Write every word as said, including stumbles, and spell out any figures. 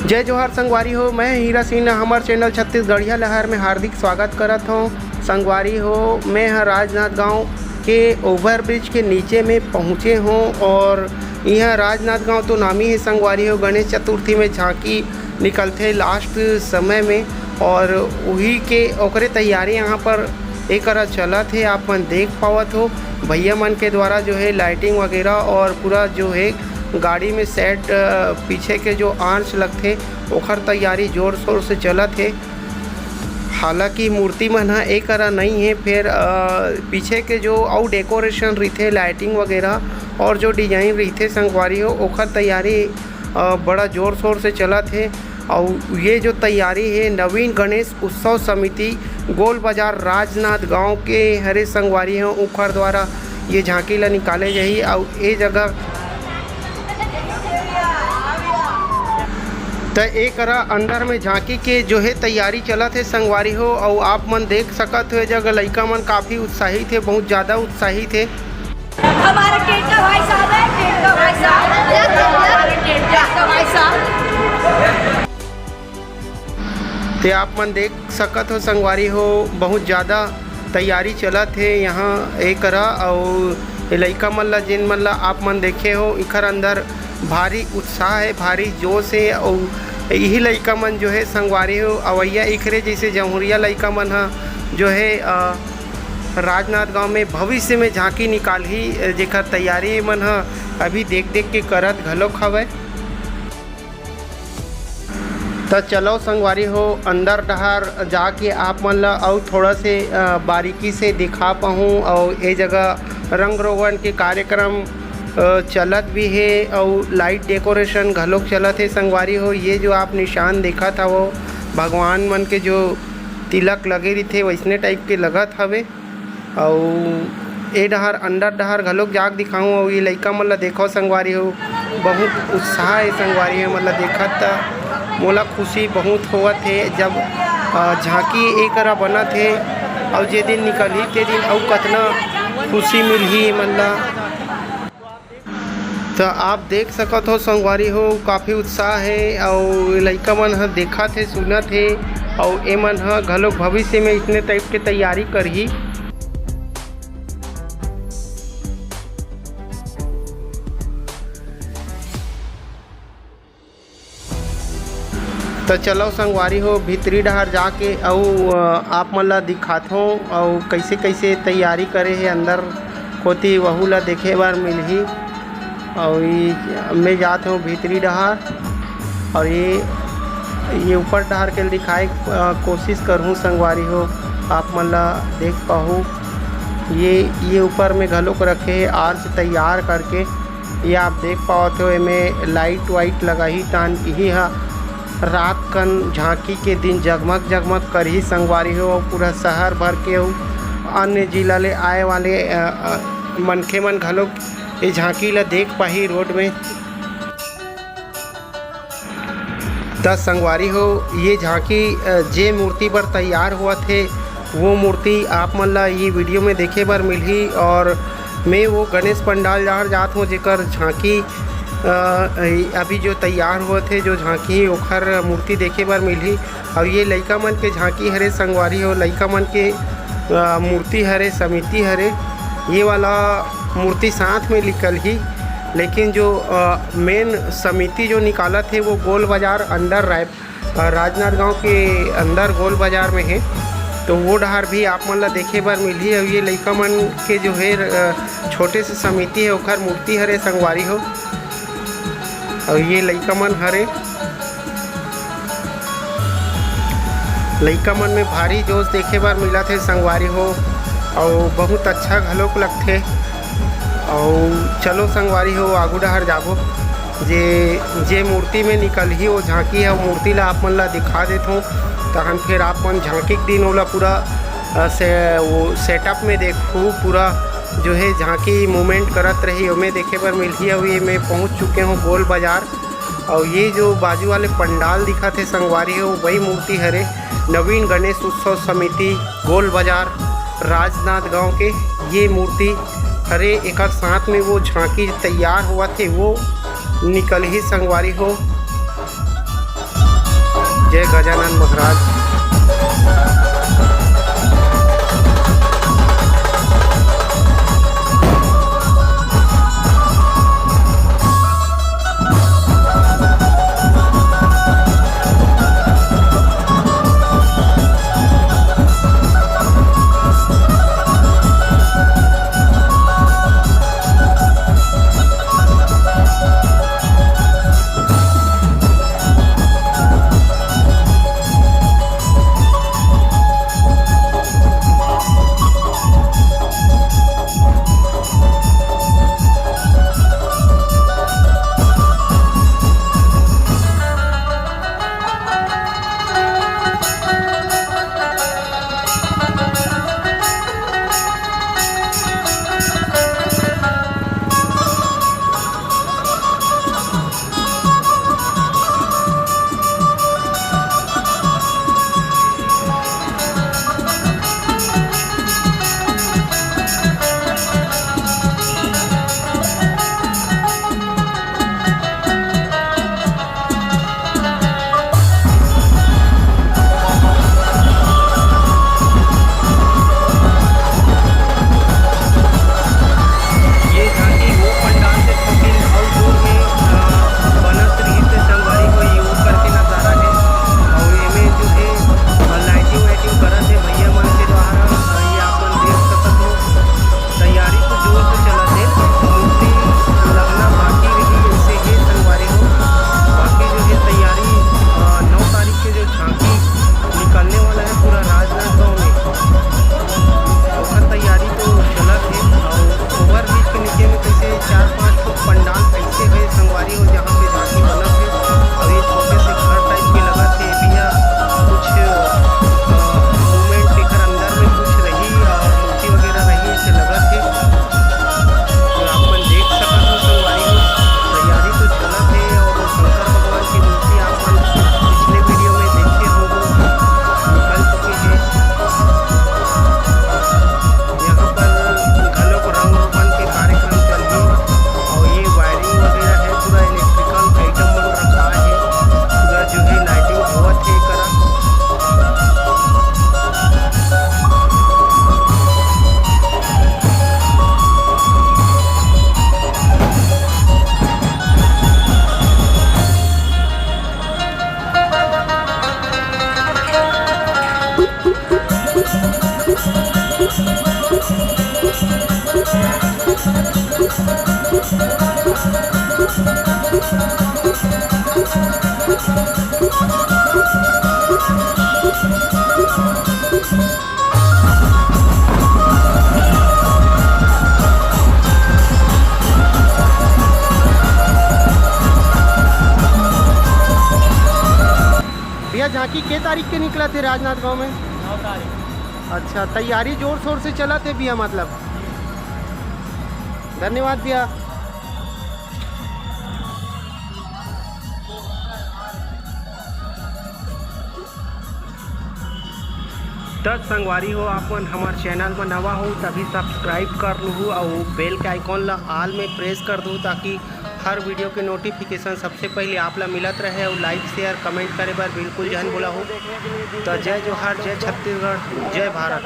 जय जोहार संगवारी हो, मैं हीरा सिन्हा, हमर चैनल छत्तीसगढ़िया लहर में हार्दिक स्वागत करत हौं। संगवारी हो, मैं ह राजनांदगांव के ओवरब्रिज के नीचे में पहुँचे हौं और इहाँ राजनांदगांव तो नामी हे संगवारी हो, गणेश चतुर्थी में झांकी निकलथे लास्ट समय में और उही के ओकरे तैयारी यहाँ पर एक करा चलत हे। आप मन देख पावत हो भैया मन के द्वारा जो है लाइटिंग वगैरह और पूरा जो है गाड़ी में सेट, अ, पीछे के जो आर्च लगथे ओखर तैयारी जोर शोर से चलत हे। हालांकि मूर्ति मन ह ए करा नई हे, फेर, अ, पीछे के जो अउ डेकोरेशन रहिथे, लाइटिंग वगैरह और जो डिजाइन रहिथे संगवारी हो, ओखर तैयारी, अ, बड़ा जोर शोर से चलत हे। अउ ये जो तैयारी हे, नवीन गणेश उत्सव समिति गोल बाजार राजनांदगांव के हरे संगवारी हो, ओखर द्वारा ये झांकी ला निकाले जाही। अउ ए जगह त ए करा अंदर में झांकी के जो है तैयारी चलत हे संगवारी हो, अउ आप मन देख सकत हो ए जगह लइका मन काफी उत्साहित हे, बहुत ज्यादा उत्साहित हे। हमारा टेंटा भाई साहब है, टेंटा भाई साहब, हमारा टेंटा भाई साहब। ते आप मन देख सकत हो संगवारी हो, बहुत ज्यादा तैयारी चलत हे यहाँ ए करा। अउ ए लइका मन ला, जेन मन ला आप मन देखे हो, इखर अंदर भारी उत्साह हे, भारी जोश हे। अउ इही लइका मन जो हे संगवारी हो, अवैया इखरे जैसे जमुरिया लइका मन ह जो हे, अ, राजनांदगांव में भविष्य में झांकी निकालही, अ, जेकर तैयारी मन ह अभी देख देख के करत घलोक हवय। त चलो संगवारी हो, अंदर डहार जाके आप मन ला अउ थोड़ा से, अ, बारीकी से दिखा पाहूँ। अउ ए जगह रंग रोगन के कार्यक्रम, अ, चलत भी हे अउ लाइट डेकोरेशन घलोक चलत हे संगवारी हो। ये जो आप निशान देखत हवो, भगवान मन के जो तिलक लगे रहिथे, वैसने टाइप के लगत हवे। अउ ए डहार अंदर डहार घलोक जाके दिखाहूँ। अउ ये लइका मन ला देखो संगवारी हो, बहुत उत्साह हे संगवारी हो, मन ला देखत त मोला खुशी बहुत होवत हे। जब, अ, झांकी ए करा बनत हे अउ जे दिन निकलही ते दिन अउ कतना खुशी मिलही मन ला। त आप देख सकत हो संगवारी हो, काफी उत्साह हे अउ लइका मन ह देखत हे, सुनत हे अउ ए मन ह घलोक भविष्य में इसने टाइप के तैयारी करही। त चलो संगवारी हो, भीतरी डहार जाके अउ, अ, आप मन ला दिखाथों अउ कइसे कइसे तैयारी करे हे अंदर कोती, वहू ला देखे बर मिलही। अउ ई मैं जात हूँ भीतरी डहार अउ ये, ये ऊपर डहार के दिखाए, अ, कोशिश करहूँ संगवारी हो, आप मन ला देख पाहू। ये, ये ऊपर में घलोक रखे हे आर्च तैयार करके। ये आप देख पावत हो, एमे लाइट वाइट लगाही, तान इही ह रात कन झांकी के दिन जगमग जगमग करही संगवारी हो। अउ पूरा शहर भर के अउ अन्य जिला ले आए वाले, अ, अ, मनखे मन घलोक ये झांकी ला देख पाही रोड में। त संगवारी हो, ये झांकी, अ, जे मूर्ति बर तैयार होवत हे, वो मूर्ति आप मन ला ये वीडियो में देखे बर मिलही। और मैं वो गणेश पंडाल डहार जात हूँ, जेकर झांकी, अ, अभी जो तैयार होवत हे, जो झांकी, ओखर मूर्ति देखे बर मिलही। अउ ये लइका मन के झांकी हरे संगवारी हो, लइका मन के, अ, मूर्ति हरे, समिति हरे। ये वाला मूर्ति साथ में निकलही, लेकिन जो, अ, मेन समिति जो निकालत हे, वो गोल बाजार अंडर रैप, अ, राजनांदगांव के अंदर गोल बाजार में हे। तो वो डहार भी आप मन ला देखे बर मिलही। अउ ये लइका मन के जो हे, अ, छोटे से समिति हे, ओखर मूर्ति हरे संगवारी हो। अउ ये लइका मन हरे, लइका मन में भारी जोश देखे बर मिलत हे संगवारी हो, अउ बहुत अच्छा घलोक लगथे। अउ चलो संगवारी हो, आगू डहर जाबो, जे, जे मूर्ति में निकलही, वो झांकी हे, वो मूर्ति ला आप मन ला दिखा देथों। तहन फिर आप मन झांकी के दिन ओला पूरा, अ, से, वो सेटअप में देखहू, पूरा जो हे झांकी मूवमेंट करत रही, ओमे देखे बर मिलही। अउ ये मैं पहुंच चुके हूँ गोल बाजार। अउ ये जो बाजू वाले पंडाल दिखत हे संगवारी हो, वही मूर्ति हरे नवीन गणेश उत्सव समिति गोल बाजार राजनांदगांव के ये मूर्ति हरे। एकर साथ में वो झांकी तैयार होवत हे, वो निकलही संगवारी हो। जय गजानन महाराज। ये झांकी वो पंडाल से थोकिन आउटडोर में, अ, बनत रहिस हे संगवारी हो, ये ऊपर के नजारा हे। अउ एमे जो हे, अ, लाइटिंग वाइटिंग करत हे भैया मन के द्वारा, अ, ये आप मन देख सकत हो। तैयारी तो जोर से चलत हे, मूर्ति लगना बाकी रही जैसे हे संगवारी हो। बाकी जो हे तैयारी, अ, नौ तारीख के जो झांकी निकलने वाला है पूरा राजनांदगांव में, ओकर तैयारी तो चलत हे। अउ ओवर ब्रिज के नीचे में कैसे चार पांच ठो पंडाल ऐसे हे संगवारी हो, जहाँ पे झांकी बनत हे। अउ ये छोटे से घर टाइप के लगत हे, भैया कुछ, अ, मूवमेंट एकर अंदर में कुछ रही और मूर्ति वगैरह रही, ऐसे लगत हे। तो आप मन देख सकत हो संगवारी हो, तैयारी तो चलत हे और शंकर भगवान की मूर्ति आप मन पिछले वीडियो में देखे होंगे, निकल चुकी है। यहाँ पर घलोक रंग रोगन के कार्यक्रम चलही और ये वायरिंग वगैरह है, पूरा इलेक्ट्रिकल आइटम मन रखा है, पूरा जो है लाइटिंग होवत है करा। भैया, झांकी के तारीख के निकलत हे राजनांदगांव में? नौ तारीख। अच्छा, तैयारी जोर शोर से चलत हे भैया, मतलब। धन्यवाद भैया। त संगवारी हो, आप मन हमर चैनल म नवा हो तभी सब्सक्राइब कर लूहू अउ बेल के आइकॉन ला ऑल में प्रेस कर दू, ताकि हर वीडियो के नोटिफिकेशन सबसे पहले आप ला मिलत रहे। अउ लाइक, शेयर, कमेंट करे बर बिल्कुल झन भूलहू। त जय जोहार, जय छत्तीसगढ़, जय भारत।